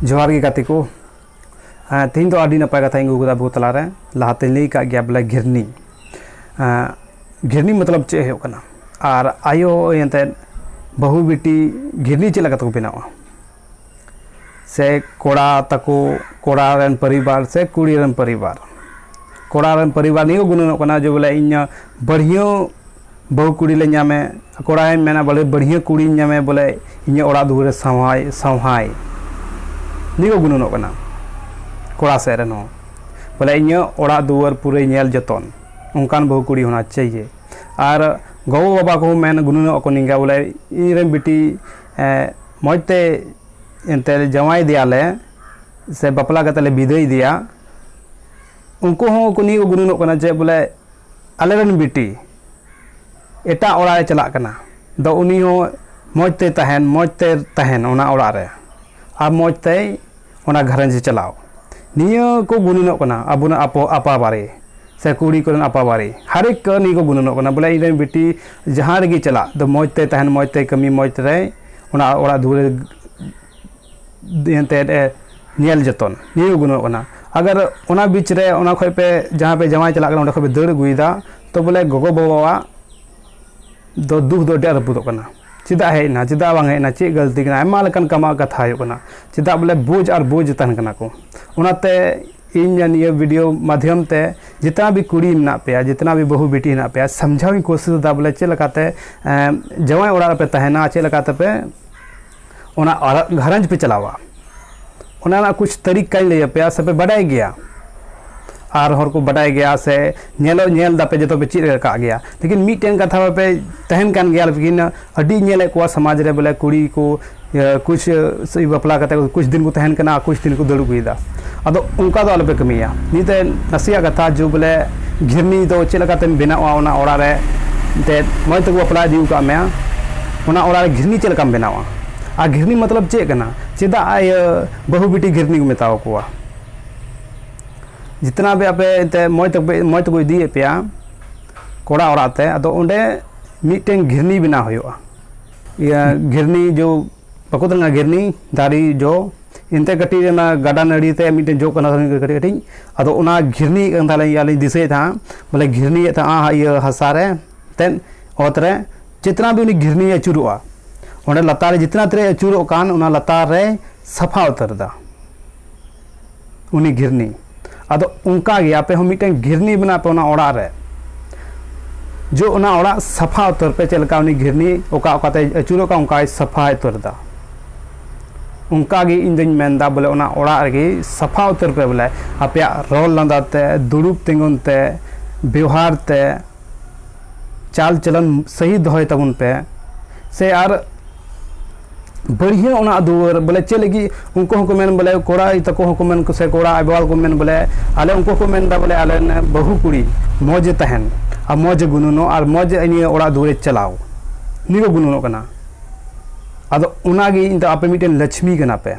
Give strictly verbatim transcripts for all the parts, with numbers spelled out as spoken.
ᱡᱚᱦᱟᱨ ᱜᱮ ᱜᱟᱛᱮ ᱠᱚ᱾ ᱦᱮᱸ, ᱛᱮᱦᱮᱧ ᱫᱚ ᱟᱹᱰᱤ ᱱᱟᱯᱟᱭ ᱠᱟᱛᱷᱟᱧ ᱟᱹᱜᱩ ᱠᱟᱫᱟ ᱟᱵᱚ ᱛᱟᱞᱟᱨᱮ᱾ ᱞᱟᱦᱟᱛᱮᱧ ᱞᱟᱹᱭ ᱠᱟᱜ ᱜᱮᱭᱟ ᱵᱚᱞᱮ ᱜᱷᱤᱨᱱᱤ᱾ ᱦᱮᱸ, ᱜᱷᱤᱨᱱᱤ ᱢᱚᱛᱞᱚᱵ ᱪᱮᱫ ᱦᱩᱭᱩᱜ ᱠᱟᱱᱟ? ᱟᱨ ᱟᱭᱳ ᱮᱱᱛᱮᱫ ᱵᱟᱹᱦᱩ ᱵᱤᱴᱤ ᱜᱷᱤᱨᱱᱤ ᱪᱮᱫ ᱞᱮᱠᱟ ᱛᱮᱠᱚ ᱵᱮᱱᱟᱣᱟ? ᱥᱮ ᱠᱚᱲᱟ ᱛᱟᱠᱚ, ᱠᱚᱲᱟ ᱨᱮᱱ ᱯᱚᱨᱤᱵᱟᱨ ᱥᱮ ᱠᱩᱲᱤ ᱨᱮᱱ ᱯᱚᱨᱤᱵᱟᱨ, ᱠᱚᱲᱟ ᱨᱮᱱ ᱯᱚᱨᱤᱵᱟᱨ ᱱᱤᱭᱟᱹ ᱠᱚ ᱜᱩᱱᱟᱹᱱᱚᱜ ᱠᱟᱱᱟ ᱡᱮ ᱵᱚᱞᱮ ᱤᱧ ᱵᱟᱹᱲᱦᱤᱭᱟᱹ ᱵᱟᱹᱦᱩ ᱠᱩᱲᱤ ᱞᱮ ᱧᱟᱢᱮ, ᱠᱚᱲᱟᱭ ᱢᱮᱱᱟ ᱵᱚᱞᱮ ᱵᱟᱹᱲᱦᱤᱭᱟᱹ ᱠᱩᱲᱤᱧ ᱧᱟᱢᱮ, ᱵᱚᱞᱮ ᱤᱧᱟᱹᱜ ᱚᱲᱟᱜ ᱫᱩᱣᱟᱹᱨᱮ ᱥᱟᱶᱦᱟᱭ ᱥᱟᱶᱦᱟᱭ᱾ ᱱᱤᱭᱟᱹ ᱠᱚ ᱜᱩᱱᱟᱹᱱᱚᱜ ᱠᱟᱱᱟ ᱠᱚᱲᱟ ᱥᱮᱫ ᱨᱮᱱ ᱦᱚᱸ, ᱵᱚᱞᱮ ᱤᱧᱟᱹᱜ ᱚᱲᱟᱜ ᱫᱩᱣᱟᱹᱨ ᱯᱩᱨᱟᱹᱭ ᱧᱮᱞ ᱡᱚᱛᱚᱱ, ᱚᱱᱠᱟᱱ ᱵᱟᱹᱦᱩ ᱠᱩᱲᱤ ᱦᱳᱱᱟ ᱪᱟᱦᱤᱭᱮ᱾ ᱟᱨ ᱜᱚᱜᱚ ᱵᱟᱵᱟ ᱠᱚᱦᱚᱸ ᱢᱮᱱ ᱜᱩᱱᱟᱹᱱᱚᱜ ᱟᱠᱚ ᱱᱤᱝᱠᱟ ᱵᱚᱞᱮ ᱤᱧᱨᱮᱱ ᱵᱤᱴᱤ, ᱮ, ᱢᱚᱡᱽ ᱛᱮ ᱮᱱᱛᱮ ᱡᱟᱶᱟᱭ ᱤᱫᱤᱭᱟᱞᱮ ᱥᱮ ᱵᱟᱯᱞᱟ ᱠᱟᱛᱮ ᱞᱮ ᱵᱤᱫᱟᱹᱭ ᱤᱫᱤᱭᱟ᱾ ᱩᱱᱠᱩ ᱦᱚᱸ ᱠᱚ ᱱᱤᱭᱟᱹ ᱠᱚ ᱜᱩᱱᱟᱹᱱᱚᱜ ᱠᱟᱱᱟ ᱡᱮ ᱵᱚᱞᱮ ᱟᱞᱮᱨᱮᱱ ᱵᱤᱴᱤ ᱮᱴᱟᱜ ᱚᱲᱟᱜ ᱮ ᱪᱟᱞᱟᱜ ᱠᱟᱱᱟ, ᱫᱚ ᱩᱱᱤ ᱦᱚᱸ ᱢᱚᱡᱽ ᱛᱮ ᱛᱟᱦᱮᱱ, ᱢᱚᱡᱽ ᱛᱮ ᱛᱟᱦᱮᱱ ᱚᱱᱟ ᱚᱲᱟᱜ ᱨᱮ, ᱟᱨ ᱢᱚᱡᱽ ᱛᱮ ᱚᱱᱟ ᱜᱷᱟᱨᱚᱸᱡᱽ ᱮ ᱪᱟᱞᱟᱣ᱾ ᱱᱤᱭᱟᱹ ᱠᱚ ᱜᱩᱱᱟᱹᱱᱚᱜ ᱠᱟᱱᱟ ᱟᱵᱚᱱᱟᱜ ᱟᱯᱚ-, ᱟᱯᱟᱵᱟᱨᱮ ᱥᱮ ᱠᱩᱲᱤ ᱠᱚᱨᱮᱱ ᱟᱯᱟᱵᱟᱨᱮ᱾ ᱦᱟᱨ ᱮᱠ ᱱᱤᱭᱟᱹ ᱠᱚ ᱜᱩᱱᱟᱹᱱᱚᱜ ᱠᱟᱱᱟ ᱵᱚᱞᱮ ᱤᱧᱨᱮᱱ ᱵᱤᱴᱤ ᱡᱟᱦᱟᱸ ᱨᱮᱜᱮ ᱪᱟᱞᱟᱜ ᱫᱚ ᱢᱚᱡᱽ ᱛᱮ ᱛᱟᱦᱮᱱ, ᱢᱚᱡᱽ ᱛᱮ ᱠᱟᱹᱢᱤ, ᱢᱚᱡᱽ ᱛᱮ ᱚᱱᱟ ᱚᱲᱟᱜ ᱫᱩᱣᱟᱹᱨ ᱮᱱᱛᱮᱫ ᱮ ᱧᱮᱞ ᱡᱚᱛᱚᱱ, ᱱᱤᱭᱟᱹ ᱜᱮ ᱜᱩᱱᱟᱹᱱᱚᱜ ᱠᱟᱱᱟ᱾ ᱟᱜᱟᱨ ᱚᱱᱟ ᱵᱤᱪ ᱨᱮ ᱚᱱᱟ ᱠᱷᱚᱡ ᱯᱮ ᱡᱟᱦᱟᱸ ᱯᱮ ᱡᱟᱶᱟᱭ ᱪᱟᱞᱟᱜ ᱠᱟᱱᱟ, ᱚᱸᱰᱮ ᱠᱷᱚᱡ ᱯᱮ ᱫᱟᱹᱲ ᱟᱹᱜᱩᱭᱮᱫᱟ, ᱛᱚ ᱵᱚᱞᱮ ᱜᱚᱜᱚ ᱵᱟᱵᱟᱣᱟᱜ ᱫᱚ ᱫᱩᱠ ᱫᱚ ᱟᱹᱰᱤ ᱟᱸᱴ ᱨᱟᱹᱯᱩᱫᱚᱜ ᱠᱟᱱᱟ᱾ ᱪᱮᱫᱟᱜ ᱦᱮᱡ ᱮᱱᱟ, ᱪᱮᱫᱟᱜ ᱵᱟᱝ ᱦᱮᱡ ᱮᱱᱟ, ᱪᱮᱫ ᱜᱟᱹᱞᱛᱤ ᱠᱟᱱᱟ, ᱟᱭᱢᱟ ᱞᱮᱠᱟᱱ ᱠᱟᱢᱟᱣ ᱠᱟᱛᱷᱟ ᱦᱩᱭᱩᱜ ᱠᱟᱱᱟ᱾ ᱪᱮᱫᱟᱜ ᱵᱚᱞᱮ ᱵᱳᱡᱽ ᱟᱨ ᱵᱳᱡᱽ ᱛᱟᱦᱮᱱ ᱠᱟᱱᱟ ᱠᱚ᱾ ᱚᱱᱟᱛᱮ ᱤᱧ ᱱᱤᱭᱟᱹ ᱵᱷᱤᱰᱤᱭᱳ ᱢᱟᱫᱽᱫᱷᱚᱢ ᱛᱮ ᱡᱤᱛᱱᱟ ᱵᱷᱤ ᱠᱩᱲᱤ ᱢᱮᱱᱟᱜ ᱯᱮᱭᱟ, ᱡᱤᱛᱱᱟ ᱵᱷᱤ ᱵᱟᱹᱦᱩ ᱵᱤᱴᱤ ᱦᱮᱱᱟᱜ ᱯᱮᱭᱟ, ᱥᱟᱢᱡᱷᱟᱣ ᱤᱧ ᱠᱳᱥᱤᱥ ᱮᱫᱟ ᱵᱚᱞᱮ ᱪᱮᱫ ᱞᱮᱠᱟᱛᱮ, ᱮᱸ, ᱡᱟᱶᱟᱭ ᱚᱲᱟᱜ ᱨᱮᱯᱮ ᱛᱟᱦᱮᱱᱟ, ᱪᱮᱫ ᱞᱮᱠᱟᱛᱮᱯᱮ ᱚᱱᱟ ᱟᱨ-, ᱜᱷᱟᱨᱚᱸᱡᱽ ᱯᱮ ᱪᱟᱞᱟᱣᱟ, ᱚᱱᱟ ᱨᱮᱱᱟᱜ ᱠᱩᱪ ᱛᱟᱹᱨᱤᱠᱟᱧ ᱞᱟᱹᱭ ᱟᱯᱮᱭᱟ, ᱥᱮᱯᱮ ᱵᱟᱰᱟᱭ ᱜᱮᱭᱟ᱾ ᱟᱨ ᱦᱚᱲ ᱠᱚ ᱵᱟᱰᱟᱭ ᱜᱮᱭᱟ ᱥᱮ ᱧᱮᱞᱚᱜ, ᱧᱮᱞ ᱫᱟᱯᱮ, ᱡᱚᱛᱚ ᱯᱮ ᱪᱮᱫ ᱟᱠᱟᱫ ᱜᱮᱭᱟ, ᱞᱮᱠᱤᱱ ᱢᱤᱫᱴᱮᱱ ᱠᱟᱛᱷᱟ ᱵᱟᱯᱮ ᱛᱟᱦᱮᱱ ᱠᱟᱱ ᱜᱮᱭᱟ᱾ ᱞᱮᱠᱤᱱ ᱟᱹᱰᱤ ᱧᱮᱞᱮᱫ ᱠᱚᱣᱟ ᱥᱚᱢᱟᱡᱽ ᱨᱮ ᱵᱚᱞᱮ ᱠᱩᱲᱤ ᱠᱚ, ᱤᱭᱟᱹ, ᱠᱩᱪ, ᱥᱮ ᱵᱟᱯᱞᱟ ᱠᱟᱛᱮ ᱠᱩᱪ ᱫᱤᱱ ᱠᱚ ᱛᱟᱦᱮᱱ ᱠᱟᱱᱟ, ᱠᱩᱪ ᱫᱤᱱ ᱠᱚ ᱫᱟᱹᱲ ᱟᱹᱜᱩᱭᱮᱫᱟ᱾ ᱟᱫᱚ ᱚᱱᱠᱟ ᱫᱚ ᱟᱞᱚᱯᱮ ᱠᱟᱹᱢᱤᱭᱟ᱾ ᱱᱤᱛ ᱱᱟᱥᱮᱭᱟᱜ ᱠᱟᱛᱷᱟ ᱡᱩ ᱵᱚᱞᱮ ᱜᱷᱤᱨᱱᱤ ᱫᱚ ᱪᱮᱫ ᱞᱮᱠᱟᱛᱮᱢ ᱵᱮᱱᱟᱣᱟ ᱚᱱᱟ ᱚᱲᱟᱜ ᱨᱮ, ᱮᱱᱛᱮᱫ ᱢᱚᱡᱽ ᱛᱮᱠᱚ ᱵᱟᱯᱞᱟ ᱤᱫᱤ ᱟᱠᱟᱫ ᱢᱮᱭᱟ, ᱚᱱᱟ ᱚᱲᱟᱜ ᱨᱮ ᱜᱷᱤᱨᱱᱤ ᱪᱮᱫ ᱞᱮᱠᱟᱢ ᱵᱮᱱᱟᱣᱟ? ᱟᱨ ᱜᱷᱤᱨᱱᱤ ᱢᱚᱛᱞᱚᱵ ᱪᱮᱫ ᱠᱟᱱᱟ? ᱪᱮᱫᱟᱜ ᱤᱭᱟᱹ ᱵᱟᱹᱦᱩ ᱵᱤᱴᱤ ᱜᱷᱤᱨᱱᱤ ᱠᱚ ᱢᱮᱛᱟᱣ ᱠᱚᱣᱟ? ᱡᱤᱛᱱᱟ ᱵᱷᱤ ᱟᱯᱮ ᱮᱱᱛᱮ ᱢᱚᱡᱽ ᱛᱮᱯᱮ, ᱢᱚᱡᱽ ᱛᱮᱠᱚ ᱤᱫᱤᱭᱮᱫ ᱯᱮᱭᱟ ᱠᱚᱲᱟ ᱚᱲᱟᱜ ᱛᱮ, ᱟᱫᱚ ᱚᱸᱰᱮ ᱢᱤᱫᱴᱮᱱ ᱜᱷᱤᱨᱱᱤ ᱵᱮᱱᱟᱣ ᱦᱩᱭᱩᱜᱼᱟ᱾ ᱤᱭᱟᱹ ᱜᱷᱤᱨᱱᱤ ᱡᱚ ᱵᱟᱠᱚ ᱛᱟᱦᱮᱱᱟ, ᱜᱷᱤᱨᱱᱤ ᱫᱟᱨᱮ ᱡᱚ, ᱮᱱᱛᱮ ᱠᱟᱹᱴᱤᱡ ᱚᱱᱟ ᱜᱟᱰᱟ ᱱᱟᱹᱲᱤ ᱛᱮ ᱢᱤᱫᱴᱮᱱ ᱡᱚᱜ ᱠᱟᱱᱟ ᱠᱟᱹᱴᱤᱡ ᱠᱟᱹᱴᱤᱡ᱾ ᱟᱫᱚ ᱚᱱᱟ ᱜᱷᱤᱨᱱᱤ ᱠᱟᱱ ᱛᱟᱞᱮ ᱜᱮᱭᱟ, ᱞᱤᱧ ᱫᱤᱥᱟᱹᱭᱮᱫ ᱛᱟᱦᱮᱸᱫ, ᱵᱚᱞᱮ ᱜᱷᱤᱨᱱᱤᱭᱮᱫ ᱛᱟᱦᱮᱸᱫ ᱤᱭᱟᱹ ᱦᱟᱥᱟ ᱨᱮ, ᱛᱮᱫ ᱚᱛ ᱨᱮ, ᱡᱤᱛᱱᱟ ᱵᱷᱤ ᱩᱱᱤ ᱜᱷᱤᱨᱱᱤ ᱟᱹᱪᱩᱨᱚᱜᱼᱟ, ᱚᱸᱰᱮ ᱞᱟᱛᱟᱨ ᱨᱮ ᱡᱤᱛᱱᱟ ᱛᱤᱱᱟᱹᱜ ᱟᱹᱪᱩᱨᱚᱜ ᱠᱟᱱ, ᱚᱱᱟ ᱞᱟᱛᱟᱨ ᱨᱮ ᱥᱟᱯᱷᱟ ᱩᱛᱟᱹᱨ ᱮᱫᱟ ᱩᱱᱤ ᱜᱷᱤᱨᱱᱤ᱾ ᱟᱫᱚ ᱚᱱᱠᱟ ᱜᱮ ᱟᱯᱮ ᱦᱚᱸ ᱢᱤᱫᱴᱮᱱ ᱜᱷᱤᱨᱱᱤ ᱵᱮᱱᱟᱣ ᱯᱮ ᱚᱱᱟ ᱚᱲᱟᱜ ᱨᱮ, ᱡᱚ ᱚᱱᱟ ᱚᱲᱟᱜ ᱥᱟᱯᱷᱟ ᱩᱛᱟᱹᱨ ᱯᱮ᱾ ᱪᱮᱫ ᱞᱮᱠᱟ ᱩᱱᱤ ᱜᱷᱤᱨᱱᱤ ᱚᱠᱟ ᱚᱠᱟᱛᱮ ᱟᱹᱪᱩᱨᱚᱜ ᱠᱟᱱ, ᱚᱱᱠᱟᱭ ᱥᱟᱯᱷᱟ ᱩᱛᱟᱹᱨ ᱮᱫᱟ᱾ ᱚᱱᱠᱟ ᱜᱮ ᱤᱧ ᱫᱚᱧ ᱢᱮᱱᱫᱟ, ᱵᱚᱞᱮ ᱚᱱᱟ ᱚᱲᱟᱜ ᱨᱮᱜᱮ ᱥᱟᱯᱷᱟ ᱩᱛᱟᱹᱨ ᱯᱮ, ᱵᱚᱞᱮ ᱟᱯᱮᱭᱟᱜ ᱨᱚᱲ ᱞᱟᱸᱫᱟ ᱛᱮ, ᱫᱩᱲᱩᱵ ᱛᱤᱸᱜᱩᱱ ᱛᱮ, ᱵᱮᱣᱦᱟᱨ ᱛᱮ, ᱪᱟᱞ ᱪᱚᱞᱚᱱ ᱥᱟᱹᱦᱤ ᱫᱚᱦᱚᱭ ᱛᱟᱵᱚᱱ ᱯᱮ᱾ ᱥᱮ ᱟᱨ ᱵᱟᱹᱲᱦᱤᱭᱟᱹ ᱚᱱᱟ ᱫᱩᱣᱟᱹᱨ, ᱵᱚᱞᱮ ᱪᱮᱫ ᱞᱟᱹᱜᱤᱫ ᱩᱱᱠᱩ ᱦᱚᱸᱠᱚ ᱢᱮᱱ, ᱵᱚᱞᱮ ᱠᱚᱲᱟ ᱛᱟᱠᱚ ᱦᱚᱸᱠᱚ ᱢᱮᱱ, ᱥᱮ ᱠᱚᱲᱟ ᱟᱭᱳ ᱵᱟᱵᱟ ᱠᱚ ᱢᱮᱱ, ᱵᱚᱞᱮ ᱟᱞᱮ, ᱩᱱᱠᱩ ᱠᱚ ᱢᱮᱱ ᱮᱫᱟ, ᱵᱚᱞᱮ ᱟᱞᱮ ᱨᱮᱱ ᱵᱟᱹᱦᱩ ᱠᱩᱲᱤ ᱢᱚᱡᱽ ᱮ ᱛᱟᱦᱮᱱ ᱟᱨ ᱢᱚᱡᱽ ᱮ ᱜᱩᱱᱟᱹᱱᱚᱜ ᱟᱨ ᱢᱚᱡᱽ ᱱᱤᱭᱟᱹ ᱚᱲᱟᱜ ᱫᱩᱣᱟᱹᱨᱮ ᱪᱟᱞᱟᱣ, ᱱᱤᱭᱟᱹ ᱠᱚ ᱜᱩᱱᱟᱹᱱᱚᱜ ᱠᱟᱱᱟ᱾ ᱟᱫᱚ ᱚᱱᱟᱜᱮ ᱤᱧ ᱫᱚ, ᱟᱯᱮ ᱢᱤᱫᱴᱮᱱ ᱞᱟᱪᱷᱢᱤ ᱠᱟᱱᱟ ᱯᱮ,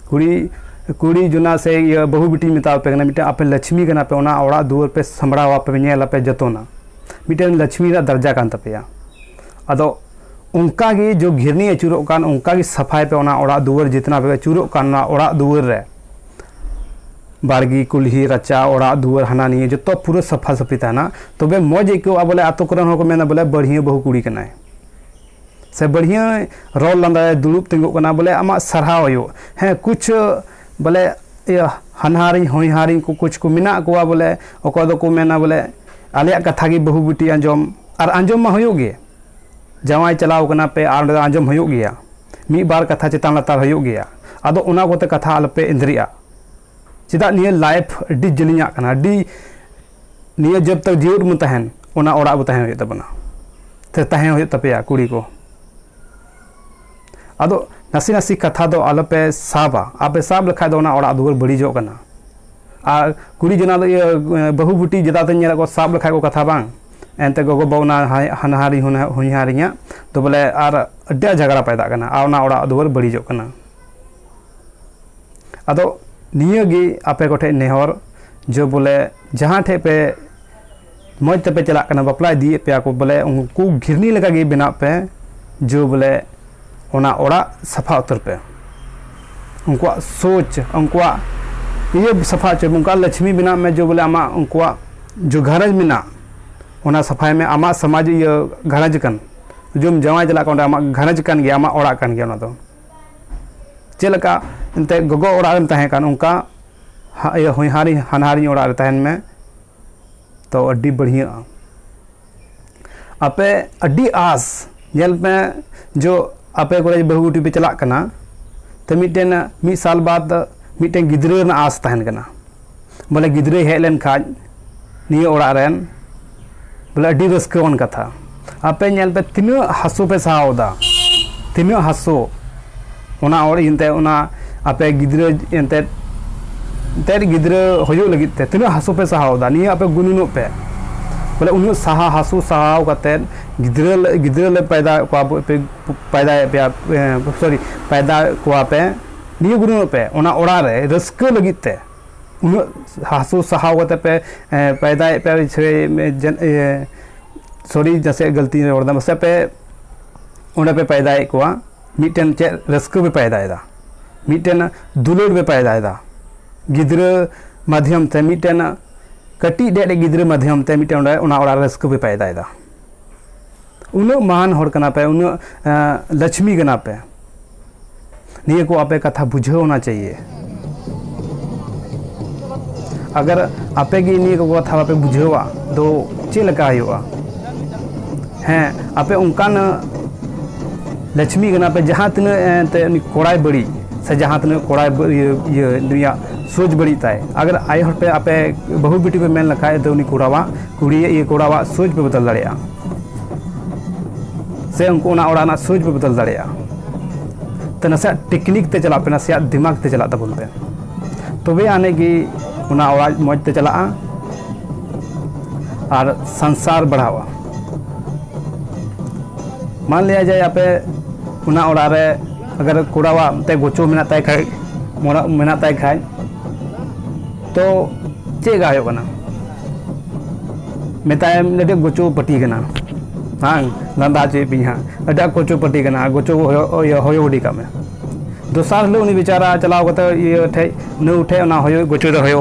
ᱠᱩᱲᱤ, ᱠᱩᱲᱤ ᱡᱚᱱᱟ ᱥᱮ ᱤᱭᱟᱹ ᱵᱟᱹᱦᱩ ᱵᱤᱴᱤᱧ ᱢᱮᱛᱟᱣ ᱯᱮ ᱠᱟᱱᱟ, ᱢᱤᱫᱴᱮᱱ ᱟᱯᱮ ᱞᱟᱪᱷᱢᱤ ᱠᱟᱱᱟ ᱯᱮ, ᱚᱱᱟ ᱚᱲᱟᱜ ᱫᱩᱣᱟᱹᱨ ᱯᱮ ᱥᱟᱢᱵᱲᱟᱣᱟ, ᱯᱮ ᱧᱮᱞ ᱟᱯᱮ ᱡᱚᱛᱚᱱᱟ, ᱢᱤᱫᱴᱮᱱ ᱞᱟᱪᱷᱢᱤ ᱨᱮᱱᱟᱜ ᱫᱟᱨᱡᱟ ᱠᱟᱱ ᱛᱟᱯᱮᱭᱟ᱾ ᱟᱫᱚ ᱚᱱᱠᱟ ᱜᱮ ᱡᱚ ᱜᱷᱤᱨᱱᱤ ᱟᱹᱪᱩᱨᱚᱜ ᱠᱟᱱ, ᱚᱱᱠᱟ ᱜᱮ ᱥᱟᱯᱷᱟᱭ ᱯᱮ ᱚᱱᱟ ᱚᱲᱟᱜ ᱫᱩᱣᱟᱹᱨ, ᱡᱤᱛᱱᱟ ᱯᱮ ᱟᱹᱪᱩᱨᱚᱜ ᱠᱟᱱ ᱚᱱᱟ ᱚᱲᱟᱜ ᱫᱩᱣᱟᱹᱨ ᱨᱮ, ᱵᱟᱲᱜᱮ, ᱠᱩᱞᱦᱤ, ᱨᱟᱪᱟ, ᱚᱲᱟᱜ ᱫᱩᱣᱟᱹᱨ, ᱦᱟᱱᱟ ᱱᱤᱭᱟᱹ ᱡᱚᱛᱚ ᱯᱩᱨᱟᱹ ᱥᱟᱯᱷᱟ ᱥᱟᱹᱯᱷᱤ ᱛᱟᱦᱮᱱᱟ, ᱛᱚᱵᱮ ᱢᱚᱡᱽ ᱟᱹᱭᱠᱟᱹᱣᱜᱼᱟ᱾ ᱵᱚᱞᱮ ᱟᱛᱳ ᱠᱚᱨᱮᱱ ᱦᱚᱲ ᱠᱚ ᱢᱮᱱᱟ, ᱵᱚᱞᱮ ᱵᱟᱹᱲᱦᱤᱭᱟᱹ ᱵᱟᱹᱦᱩ ᱠᱩᱲᱤ ᱠᱟᱱᱟᱭ, ᱥᱮ ᱵᱟᱹᱲᱦᱤᱭᱟᱹ ᱨᱚᱲ ᱞᱟᱸᱫᱟᱭ, ᱫᱩᱲᱩᱵ ᱛᱤᱸᱜᱩᱜ ᱠᱟᱱᱟ, ᱵᱚᱞᱮ ᱟᱢᱟᱜ ᱥᱟᱨᱦᱟᱣ ᱦᱩᱭᱩᱜ᱾ ᱦᱮᱸ, ᱠᱩᱪ ᱵᱚᱞᱮ ᱤᱭᱟᱹ ᱦᱟᱱᱦᱟᱨᱤᱧ ᱦᱚᱧᱦᱟᱨᱤᱧ ᱠᱚ ᱠᱩᱪ ᱠᱚ ᱢᱮᱱᱟᱜ ᱠᱚᱣᱟ, ᱵᱚᱞᱮ ᱚᱠᱚᱭ ᱫᱚᱠᱚ ᱢᱮᱱᱟ ᱵᱚᱞᱮ ᱟᱞᱮᱭᱟᱜ ᱠᱟᱛᱷᱟ ᱜᱮ ᱵᱟᱹᱦᱩ ᱵᱤᱴᱤ ᱟᱸᱡᱚᱢ, ᱟᱨ ᱟᱸᱡᱚᱢ ᱢᱟ ᱦᱩᱭᱩᱜ ᱜᱮ᱾ ᱡᱟᱶᱟᱭ ᱪᱟᱞᱟᱣ ᱠᱟᱱᱟ ᱯᱮ ᱟᱨ ᱚᱸᱰᱮ ᱫᱚ ᱟᱸᱡᱚᱢ ᱦᱩᱭᱩᱜ ᱜᱮᱭᱟ, ᱢᱤᱫ ᱵᱟᱨ ᱠᱟᱛᱷᱟ ᱪᱮᱛᱟᱱ ᱞᱟᱛᱟᱨ ᱦᱩᱭᱩᱜ ᱜᱮᱭᱟ᱾ ᱟᱫᱚ ᱚᱱᱟ ᱠᱚᱛᱮ ᱠᱟᱛᱷᱟ ᱟᱞᱚᱯᱮ ᱮᱸᱫᱽᱨᱮᱜᱼᱟ᱾ ᱪᱮᱫᱟᱜ ᱱᱤᱭᱟᱹ ᱞᱟᱭᱤᱯᱷ ᱟᱹᱰᱤ ᱡᱮᱞᱮᱧᱟᱜ ᱠᱟᱱᱟ, ᱟᱹᱰᱤ, ᱱᱤᱭᱟᱹ ᱡᱚᱵ ᱛᱚᱠ ᱡᱤᱣᱮᱫ ᱵᱚᱱ ᱛᱟᱦᱮᱱ, ᱚᱱᱟ ᱚᱲᱟᱜ ᱵᱚ ᱛᱟᱦᱮᱸ ᱦᱩᱭᱩᱜ ᱛᱟᱵᱚᱱᱟ, ᱥᱮ ᱛᱟᱦᱮᱸ ᱦᱩᱭᱩᱜ ᱛᱟᱯᱮᱭᱟ ᱠᱩᱲᱤ ᱠᱚ᱾ ᱟᱫᱚ ᱱᱟᱥᱮ ᱱᱟᱥᱮ ᱠᱟᱛᱷᱟ ᱫᱚ ᱟᱞᱚᱯᱮ ᱥᱟᱵᱟ, ᱟᱯᱮ ᱥᱟᱵ ᱞᱮᱠᱷᱟᱡ ᱫᱚ ᱚᱱᱟ ᱚᱲᱟᱜ ᱫᱩᱣᱟᱹᱨ ᱵᱟᱹᱲᱤᱡᱚᱜ ᱠᱟᱱᱟ᱾ ᱟᱨ ᱠᱩᱲᱤ ᱡᱚᱱᱟ ᱫᱚ ᱤᱭᱟᱹ ᱵᱟᱹᱦᱩ ᱵᱤᱴᱤ ᱡᱮᱫᱟ ᱛᱮ ᱧᱮᱞ ᱠᱚ ᱥᱟᱵ ᱞᱮᱠᱷᱟᱡ ᱠᱚ ᱠᱟᱛᱷᱟ ᱵᱟᱝ, ᱮᱱᱛᱮ ᱜᱚᱜᱚ ᱵᱟᱵᱟ ᱚᱱᱟ ᱦᱟᱭ-, ᱦᱟᱱᱦᱟᱨᱤᱧ ᱦᱚᱧᱦᱟ-, ᱦᱚᱧᱦᱟᱨᱤᱧᱟᱜ ᱫᱚ ᱵᱚᱞᱮ ᱟᱨ ᱟᱹᱰᱤ ᱟᱸᱴ ᱡᱷᱟᱜᱽᱲᱟ ᱯᱟᱭᱫᱟᱜ ᱠᱟᱱᱟ ᱟᱨ ᱚᱱᱟ ᱚᱲᱟᱜ ᱫᱩᱣᱟᱹᱨ ᱵᱟᱹᱲᱤᱡᱚᱜ ᱠᱟᱱᱟ᱾ ᱟᱫᱚ ᱱᱤᱭᱟᱹ ᱜᱮ ᱟᱯᱮ ᱠᱚᱴᱷᱮᱡ ᱱᱮᱦᱚᱨ, ᱡᱮ ᱵᱚᱞᱮ ᱡᱟᱦᱟᱸ ᱴᱷᱮᱡ ᱯᱮ ᱢᱚᱡᱽ ᱛᱮᱯᱮ ᱪᱟᱞᱟᱜ ᱠᱟᱱᱟ, ᱵᱟᱯᱞᱟ ᱤᱫᱤᱭᱮᱫ ᱯᱮᱭᱟ ᱠᱚ, ᱵᱚᱞᱮ ᱩᱱᱠᱩ ᱜᱷᱤᱨᱱᱤ ᱞᱮᱠᱟ ᱜᱮ ᱵᱮᱱᱟᱜ ᱯᱮ, ᱡᱮ ᱵᱚᱞᱮ ᱚᱱᱟ ᱚᱲᱟᱜ ᱥᱟᱯᱷᱟ ᱩᱛᱟᱹᱨ ᱯᱮ᱾ ᱩᱱᱠᱩᱣᱟᱜ ᱥᱳᱪ, ᱩᱱᱠᱩᱣᱟᱜ ᱤᱭᱟᱹ ᱥᱟᱯᱷᱟ ᱦᱚᱪᱚᱭ ᱢᱮ, ᱩᱱᱠᱩᱣᱟᱜ ᱞᱟᱪᱷᱢᱤ ᱵᱮᱱᱟᱜ ᱢᱮ, ᱡᱮ ᱵᱚᱞᱮ ᱟᱢᱟᱜ ᱩᱱᱠᱩᱣᱟᱜ ᱡᱚ ᱜᱷᱟᱨᱚᱸᱡᱽ ᱢᱮᱱᱟᱜ, ᱚᱱᱟ ᱥᱟᱯᱷᱟᱭ ᱢᱮ᱾ ᱟᱢᱟᱜ ᱥᱚᱢᱟᱡᱽ ᱤᱭᱟᱹ ᱜᱷᱟᱨᱚᱸᱡᱽ ᱠᱟᱱ, ᱡᱩᱫᱤᱢ ᱡᱟᱶᱟᱭ ᱪᱟᱞᱟᱜ ᱠᱟᱱᱟ, ᱚᱸᱰᱮ ᱟᱢᱟᱜ ᱜᱷᱟᱨᱚᱸᱡᱽ ᱠᱟᱱ ᱜᱮᱭᱟ, ᱟᱢᱟᱜ ᱚᱲᱟᱜ ᱠᱟᱱ ᱜᱮᱭᱟ ᱚᱱᱟ ᱫᱚ᱾ ᱪᱮᱫ ᱞᱮᱠᱟ ᱮᱱᱛᱮᱫ ᱜᱚᱜᱚ ᱚᱲᱟᱜ ᱨᱮᱢ ᱛᱟᱦᱮᱸ ᱠᱟᱱ, ᱚᱱᱠᱟ ᱦᱟ-, ᱤᱭᱟᱹ ᱦᱚᱧᱦᱟᱨᱤᱧ, ᱦᱟᱱᱦᱟᱨᱤᱧ ᱚᱲᱟᱜ ᱨᱮ ᱛᱟᱦᱮᱱ ᱢᱮ, ᱛᱚ ᱟᱹᱰᱤ ᱵᱟᱹᱲᱦᱤᱭᱟᱹᱜᱼᱟ᱾ ᱟᱯᱮ ᱟᱹᱰᱤ ᱟᱸᱥ, ᱧᱮᱞ ᱯᱮ, ᱡᱚ ᱟᱯᱮ ᱠᱚᱨᱮ ᱵᱟᱹᱦᱩ ᱜᱩᱴᱤ ᱯᱮ ᱪᱟᱞᱟᱜ ᱠᱟᱱᱟ, ᱛᱚ ᱢᱤᱫᱴᱮᱱ, ᱢᱤᱫ ᱥᱟᱞ ᱵᱟᱫ ᱢᱤᱫᱴᱮᱱ ᱜᱤᱫᱽᱨᱟᱹ ᱨᱮᱱᱟᱜ ᱟᱸᱥ ᱛᱟᱦᱮᱱ ᱠᱟᱱᱟ, ᱵᱚᱞᱮ ᱜᱤᱫᱽᱨᱟᱹᱭ ᱦᱮᱡ ᱞᱮᱱ ᱠᱷᱟᱡ ᱱᱤᱭᱟᱹ ᱚᱲᱟᱜ ᱨᱮᱱ, ᱵᱚᱞᱮ ᱟᱹᱰᱤ ᱨᱟᱹᱥᱠᱟᱹᱣᱟᱱ ᱠᱟᱛᱷᱟ᱾ ᱟᱯᱮ ᱧᱮᱞ ᱯᱮ ᱛᱤᱱᱟᱹᱜ ᱦᱟᱹᱥᱩ ᱯᱮ ᱥᱟᱦᱟᱣ ᱮᱫᱟ, ᱛᱤᱱᱟᱹᱜ ᱦᱟᱹᱥᱩ᱾ ᱚᱱᱟ ᱚᱲ-, ᱮᱱᱛᱮ ᱚᱱᱟ ᱟᱯᱮ ᱜᱤᱫᱽᱨᱟᱹ ᱮᱱᱛᱮ, ᱮᱱᱛᱮ ᱜᱤᱫᱽᱨᱟᱹ ᱦᱩᱭᱩᱜ ᱞᱟᱹᱜᱤᱫ ᱛᱮ ᱛᱤᱱᱟᱹᱜ ᱦᱟᱹᱥᱩ ᱯᱮ ᱥᱟᱦᱟᱣ ᱮᱫᱟ, ᱱᱤᱭᱟᱹ ᱟᱯᱮ ᱜᱩᱱᱟᱹᱱᱚᱜ ᱯᱮ᱾ ᱵᱚᱞᱮ ᱩᱱᱟᱹᱜ ᱥᱟᱦᱟ ᱦᱟᱹᱥᱩ ᱥᱟᱦᱟᱣ ᱠᱟᱛᱮ ᱜᱤᱫᱽᱨᱟᱹ ᱞᱮ, ᱜᱤᱫᱽᱨᱟᱹ ᱞᱮ ᱯᱟᱭᱫᱟ ᱠᱚᱣᱟ ᱵᱚ-, ᱯᱮ, ᱯᱟᱭᱫᱟᱭᱮᱫ ᱯᱮᱭᱟ, ᱮ, ᱥᱚᱨᱤ, ᱯᱟᱭᱫᱟ ᱠᱚᱣᱟ ᱯᱮ, ᱱᱤᱭᱟᱹ ᱜᱩᱱᱟᱹᱱᱚᱜ ᱯᱮ᱾ ᱚᱱᱟ ᱚᱲᱟᱜ ᱨᱮ ᱨᱟᱹᱥᱠᱟᱹ ᱞᱟᱹᱜᱤᱫ ᱛᱮ ᱩᱱᱟᱹᱜ ᱦᱟᱹᱥᱩ ᱥᱟᱦᱟᱣ ᱠᱟᱛᱮ ᱯᱮ, ᱮ, ᱯᱟᱭᱫᱟᱭᱮᱫ ᱯᱮᱭᱟ, ᱥᱮ, ᱮ, ᱡᱮ, ᱮ, ᱥᱚᱨᱤ, ᱡᱟᱥᱮ ᱜᱟᱹᱞᱛᱤᱧ ᱨᱚᱲ ᱮᱫᱟ, ᱢᱟᱥᱮ ᱯᱮ ᱚᱸᱰᱮ ᱯᱮ ᱯᱟᱭᱫᱟᱭᱮᱫ ᱠᱚᱣᱟ, ᱢᱤᱫᱴᱮᱱ ᱪᱮᱫ ᱨᱟᱹᱥᱠᱟᱹ ᱯᱮ ᱯᱟᱭᱫᱟᱭᱮᱫᱟ, ᱢᱤᱫᱴᱮᱱ ᱫᱩᱞᱟᱹᱲ ᱯᱮ ᱯᱟᱭᱫᱟᱭᱮᱫᱟ ᱜᱤᱫᱽᱨᱟᱹ ᱢᱟᱫᱽᱫᱷᱚᱢ ᱛᱮ, ᱢᱤᱫᱴᱮᱱ ᱠᱟᱹᱴᱤᱡ ᱰᱮᱡ ᱜᱤᱫᱽᱨᱟᱹ ᱢᱟᱫᱽᱫᱷᱚᱢ ᱛᱮ ᱢᱤᱫᱴᱮᱱ ᱚᱸᱰᱮ ᱚᱱᱟ ᱚᱲᱟᱜ ᱨᱮ ᱨᱟᱹᱥᱠᱟᱹ ᱯᱮ ᱯᱟᱭᱫᱟᱭᱮᱫᱟ᱾ ᱩᱱᱟᱹᱜ ᱢᱟᱦᱟᱱ ᱦᱚᱲ ᱠᱟᱱᱟ ᱯᱮ, ᱩᱱᱟᱹᱜ, ᱮᱸ, ᱞᱟᱪᱷᱢᱤ ᱠᱟᱱᱟ ᱯᱮ, ᱱᱤᱭᱟᱹ ᱠᱚ ᱟᱯᱮ ᱠᱟᱛᱷᱟ ᱵᱩᱡᱷᱟᱹᱣ ᱚᱱᱟ ᱪᱟᱦᱤᱭᱮ᱾ ᱟᱜᱟᱨ ᱟᱯᱮ ᱜᱮ ᱱᱤᱭᱟᱹ ᱠᱚ ᱠᱟᱛᱷᱟ ᱵᱟᱯᱮ ᱵᱩᱡᱷᱟᱹᱣᱟ, ᱫᱚ ᱪᱮᱫ ᱞᱮᱠᱟ ᱦᱩᱭᱩᱜᱼᱟ? ᱦᱮᱸ, ᱟᱯᱮ ᱚᱱᱠᱟᱱ ᱞᱟᱪᱷᱢᱤ ᱠᱟᱱᱟ ᱯᱮ, ᱡᱟᱦᱟᱸ ᱛᱤᱱᱟᱹᱜ, ᱮ, ᱮᱱᱛᱮ ᱩᱱᱤ ᱠᱚᱲᱟᱭ ᱵᱟᱹᱲᱤᱡ, ᱥᱮ ᱡᱟᱦᱟᱸ ᱛᱤᱱᱟᱹᱜ ᱠᱚᱲᱟᱭ ᱵᱟᱹ-, ᱤᱭᱟᱹ, ᱤᱭᱟᱹ, ᱱᱩᱭᱟᱜ ᱥᱳᱪ ᱵᱟᱹᱲᱤᱡ ᱛᱟᱭ, ᱟᱜᱟᱨ ᱟᱭᱳ ᱦᱚᱲ ᱯᱮ, ᱟᱯᱮ ᱵᱟᱹᱦᱩ ᱵᱤᱴᱤ ᱯᱮ ᱢᱮᱱ ᱞᱮᱠᱷᱟᱡ, ᱫᱚ ᱩᱱᱤ ᱠᱚᱲᱟᱣᱟᱜ, ᱠᱩᱲᱤ, ᱤᱭᱟᱹ, ᱠᱚᱲᱟᱣᱟᱜ ᱥᱳᱪ ᱯᱮ ᱵᱚᱫᱚᱞ ᱫᱟᱲᱮᱭᱟᱜᱼᱟ, ᱥᱮ ᱩᱱᱠᱩ ᱚᱱᱟ ᱚᱲᱟᱜ ᱨᱮᱱᱟᱜ ᱥᱳᱪ ᱯᱮ ᱵᱚᱫᱚᱞ ᱫᱟᱲᱮᱭᱟᱜᱼᱟ᱾ ᱛᱚ ᱱᱟᱥᱮᱭᱟᱜ ᱴᱮᱠᱱᱤᱠ ᱛᱮ ᱪᱟᱞᱟᱜ ᱯᱮ, ᱱᱟᱥᱮᱭᱟᱜ ᱫᱤᱢᱟᱜᱽ ᱛᱮ ᱪᱟᱞᱟᱜ ᱛᱟᱵᱚᱱ ᱯᱮ, ᱛᱚᱵᱮ ᱟᱹᱱᱤᱡ ᱜᱮ ᱚᱱᱟ ᱚᱲᱟᱜ ᱢᱚᱡᱽ ᱛᱮ ᱪᱟᱞᱟᱜᱼᱟ ᱟᱨ ᱥᱚᱝᱥᱟᱨ ᱵᱟᱲᱦᱟᱣᱟ᱾ ᱢᱟᱱ ᱞᱤᱭᱟ ᱡᱟᱭ ᱟᱯᱮ ᱚᱱᱟ ᱚᱲᱟᱜ ᱨᱮ ᱟᱜᱟᱨ ᱠᱚᱲᱟᱣᱟᱜ ᱛᱮ ᱜᱚᱪᱚ ᱢᱮᱱᱟᱜ ᱛᱟᱭ ᱠᱷᱟᱡ, ᱢᱚᱱᱟ-, ᱢᱮᱱᱟᱜ ᱛᱟᱭ ᱠᱷᱟᱡ, ᱛᱚ ᱪᱮᱫ ᱞᱮᱠᱟ ᱦᱩᱭᱩᱜ ᱠᱟᱱᱟ? ᱢᱮᱛᱟᱭᱟᱢ, "ᱟᱹᱰᱤ ᱜᱚᱪᱚ ᱯᱟᱹᱴᱤ ᱠᱟᱱᱟ", ᱵᱟᱝ? ᱞᱟᱸᱫᱟ ᱦᱚᱪᱚᱭᱮᱫ ᱯᱮᱭᱟ ᱦᱟᱸᱜ, "ᱟᱹᱰᱤ ᱟᱸᱴ ᱜᱚᱪᱚ ᱯᱟᱹᱴᱤ ᱠᱟᱱᱟ", ᱟᱨ ᱜᱚᱪᱚ ᱦᱚᱭᱚ, ᱤᱭᱟᱹ, ᱦᱚᱭᱚ ᱜᱤᱰᱤ ᱠᱟᱜ ᱢᱮ᱾ ᱫᱚᱥᱟᱨ ᱦᱤᱞᱳᱜ ᱩᱱᱤ ᱵᱮᱪᱟᱨᱟ ᱪᱟᱞᱟᱣ ᱠᱟᱛᱮ ᱤᱭᱟᱹ ᱴᱷᱮᱡ, ᱱᱟᱹᱣ ᱴᱷᱮᱡ ᱚᱱᱟ ᱦᱚᱭᱚ ᱜᱚᱪᱚ ᱫᱚ ᱦᱚᱭᱚ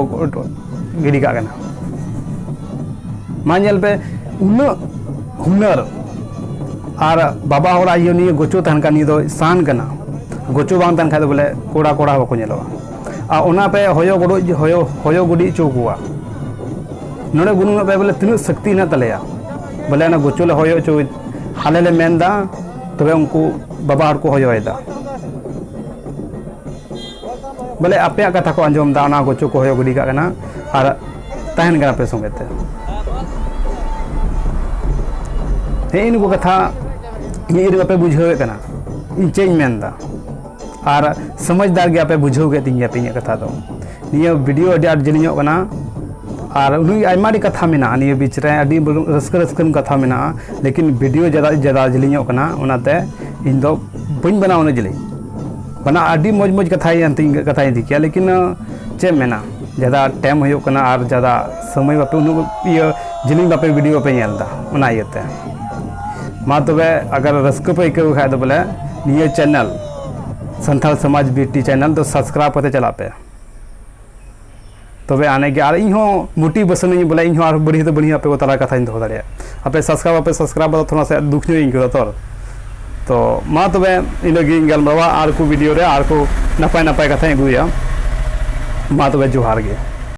ᱜᱤᱰᱤ ᱠᱟᱜ ᱠᱟᱱᱟ᱾ ᱢᱟ ᱧᱮᱞ ᱯᱮ, ᱩᱱᱟᱹᱜ ᱦᱩᱱᱟᱹᱨ ᱟᱨ ᱵᱟᱵᱟ ᱦᱚᱲᱟᱜ ᱤᱭᱟᱹ ᱱᱤᱭᱟᱹ ᱜᱚᱪᱚ ᱛᱟᱦᱮᱱ ᱠᱟᱱ, ᱱᱤᱭᱟᱹ ᱫᱚ ᱥᱟᱱ ᱠᱟᱱᱟ᱾ ᱜᱚᱪᱚ ᱵᱟᱝ ᱛᱟᱦᱮᱱ ᱠᱷᱟᱡ ᱫᱚ ᱵᱚᱞᱮ ᱠᱚᱲᱟ ᱠᱚᱲᱟ ᱦᱚᱸ ᱵᱟᱠᱚ ᱧᱮᱞᱚᱜᱼᱟ᱾ ᱟᱨ ᱚᱱᱟ ᱯᱮ ᱦᱚᱭᱚ ᱜᱚᱰᱚ-, ᱦᱚᱭᱚ, ᱦᱚᱭᱚ ᱜᱩᱰᱤ ᱦᱚᱪᱚ ᱠᱚᱣᱟ᱾ ᱱᱚᱰᱮ ᱜᱩᱱᱟᱹᱱᱚᱜ ᱯᱮ ᱵᱚᱞᱮ ᱛᱤᱱᱟᱹᱜ ᱥᱟᱹᱠᱛᱤ ᱦᱮᱱᱟᱜ ᱛᱟᱞᱮᱭᱟ, ᱵᱚᱞᱮ ᱚᱱᱟ ᱜᱚᱪᱚ ᱞᱮ ᱦᱚᱭᱚ ᱦᱚᱪᱚᱭ, ᱟᱞᱮ ᱞᱮ ᱢᱮᱱ ᱮᱫᱟ, ᱛᱚᱵᱮ ᱩᱱᱠᱩ ᱵᱟᱵᱟ ᱦᱚᱲ ᱠᱚ ᱦᱚᱭᱚᱭᱮᱫᱟ᱾ ᱵᱚᱞᱮ ᱟᱯᱮᱭᱟᱜ ᱠᱟᱛᱷᱟ ᱠᱚ ᱟᱸᱡᱚᱢ ᱮᱫᱟ, ᱚᱱᱟ ᱜᱚᱪᱚ ᱠᱚ ᱦᱚᱭᱚ ᱜᱤᱰᱤ ᱠᱟᱜ ᱠᱟᱱᱟ ᱟᱨ ᱛᱟᱦᱮᱱ ᱠᱟᱱᱟ ᱯᱮ ᱥᱚᱸᱜᱮ ᱛᱮ᱾ ᱦᱮᱸ, ᱱᱩᱠᱩ ᱠᱟᱛᱷᱟ ᱤᱧ ᱵᱟᱯᱮ ᱵᱩᱡᱷᱟᱹᱣᱮᱫ ᱠᱟᱱᱟ, ᱤᱧ ᱪᱮᱫ ᱤᱧ ᱢᱮᱱ ᱮᱫᱟ᱾ ᱟᱨ ᱥᱚᱢᱚᱡᱽᱫᱟᱨ ᱜᱮ ᱟᱯᱮ ᱵᱩᱡᱷᱟᱹᱣ ᱠᱮᱫ ᱛᱤᱧ ᱜᱮᱭᱟ ᱯᱮ ᱤᱧᱟᱹᱜ ᱠᱟᱛᱷᱟ ᱫᱚ᱾ ᱱᱤᱭᱟᱹ ᱵᱷᱤᱰᱤᱭᱳ ᱟᱹᱰᱤ ᱟᱸᱴ ᱡᱮᱞᱮᱧᱚᱜ ᱠᱟᱱᱟ, ᱟᱨ ᱩᱱᱟᱹᱜ ᱟᱭᱢᱟ ᱟᱹᱰᱤ ᱠᱟᱛᱷᱟ ᱢᱮᱱᱟᱜᱼᱟ ᱱᱤᱭᱟᱹ ᱵᱤᱪ ᱨᱮ, ᱟᱹᱰᱤ ᱨᱟᱹᱥᱠᱟᱹ ᱨᱟᱹᱥᱠᱟᱹᱱ ᱠᱟᱛᱷᱟ ᱢᱮᱱᱟᱜᱼᱟ, ᱞᱮᱠᱤᱱ ᱵᱷᱤᱰᱤᱭᱳ ᱡᱟᱫᱟ ᱡᱟᱫᱟ ᱡᱮᱞᱮᱧᱚᱜ ᱠᱟᱱᱟ, ᱚᱱᱟᱛᱮ ᱤᱧ ᱫᱚ ᱵᱟᱹᱧ ᱵᱮᱱᱟᱣᱟ ᱩᱱᱟᱹᱜ ᱡᱮᱞᱮᱧ᱾ ᱵᱟᱱᱟ ᱟᱹᱰᱤ ᱢᱚᱡᱽ ᱢᱚᱡᱽ ᱠᱟᱛᱷᱟᱭ ᱮᱱᱛᱮᱧ ᱠᱟᱛᱷᱟᱧ ᱤᱫᱤ ᱠᱮᱭᱟ, ᱞᱮᱠᱤᱱ ᱪᱮᱫ ᱮᱢ ᱢᱮᱱᱟ, ᱡᱟᱫᱟ ᱴᱟᱭᱤᱢ ᱦᱩᱭᱩᱜ ᱠᱟᱱᱟ ᱟᱨ ᱡᱟᱫᱟ ᱥᱚᱢᱚᱭ ᱵᱟᱯᱮ ᱩᱱᱟᱹᱜ ᱤᱭᱟᱹ ᱡᱮᱞᱮᱧ ᱵᱟᱯᱮ ᱵᱷᱤᱰᱤᱭᱳ ᱵᱟᱯᱮ ᱧᱮᱞ ᱮᱫᱟ, ᱚᱱᱟ ᱤᱭᱟᱹᱛᱮ᱾ ᱢᱟ ᱛᱚᱵᱮ, ᱟᱜᱟᱨ ᱨᱟᱹᱥᱠᱟᱹ ᱯᱮ ᱟᱹᱭᱠᱟᱹᱣ ᱠᱷᱟᱡ ᱫᱚ ᱵᱚᱞᱮ ᱱᱤᱭᱟᱹ ᱪᱮᱱᱮᱞ, ᱥᱟᱱᱛᱟᱲ ᱥᱚᱢᱟᱡᱽ ᱵᱤ ᱴᱤ ᱪᱮᱱᱮᱞ ᱫᱚ ᱥᱟᱵᱥᱠᱨᱟᱭᱤᱵ ᱠᱟᱛᱮ ᱪᱟᱞᱟᱜ ᱯᱮ᱾ ᱛᱚᱵᱮ ᱟᱱᱮ ᱜᱮ, ᱟᱨ ᱤᱧ ᱦᱚᱸ ᱢᱳᱴᱤᱵᱷᱮᱥᱚᱱ ᱤᱧ ᱵᱚᱞᱮ, ᱤᱧ ᱦᱚᱸ ᱟᱨ ᱵᱟᱹᱲᱤᱡ ᱫᱚ ᱵᱟᱹᱲᱤᱡ ᱟᱯᱮ ᱠᱚ ᱛᱟᱞᱟ ᱠᱟᱛᱷᱟᱧ ᱫᱚᱦᱚ ᱫᱟᱲᱮᱭᱟᱜᱼᱟ᱾ ᱟᱯᱮ ᱥᱟᱵᱥᱠᱨᱟᱭᱤᱵ ᱵᱟᱯᱮ ᱥᱟᱵᱥᱠᱨᱟᱭᱤᱵ ᱫᱚ ᱛᱷᱚᱲᱟ ᱥᱟ ᱫᱩᱠ ᱧᱚᱜ ᱤᱧ ᱟᱹᱭᱠᱟᱹᱣ ᱫᱟ ᱛᱚᱨ᱾ ᱛᱚ ᱢᱟ ᱛᱚᱵᱮ, ᱤᱱᱟᱹᱜ ᱜᱤᱧ ᱜᱟᱞᱢᱟᱨᱟᱣᱟ, ᱟᱨ ᱠᱚ ᱵᱷᱤᱰᱤᱭᱳ ᱨᱮ ᱟᱨ ᱠᱚ ᱱᱟᱯᱟᱭ ᱱᱟᱯᱟᱭ ᱠᱟᱛᱷᱟᱧ ᱟᱹᱜᱩᱭᱟ᱾ ᱢᱟ ᱛᱚᱵᱮ, ᱡᱚᱦᱟᱨ ᱜᱮ᱾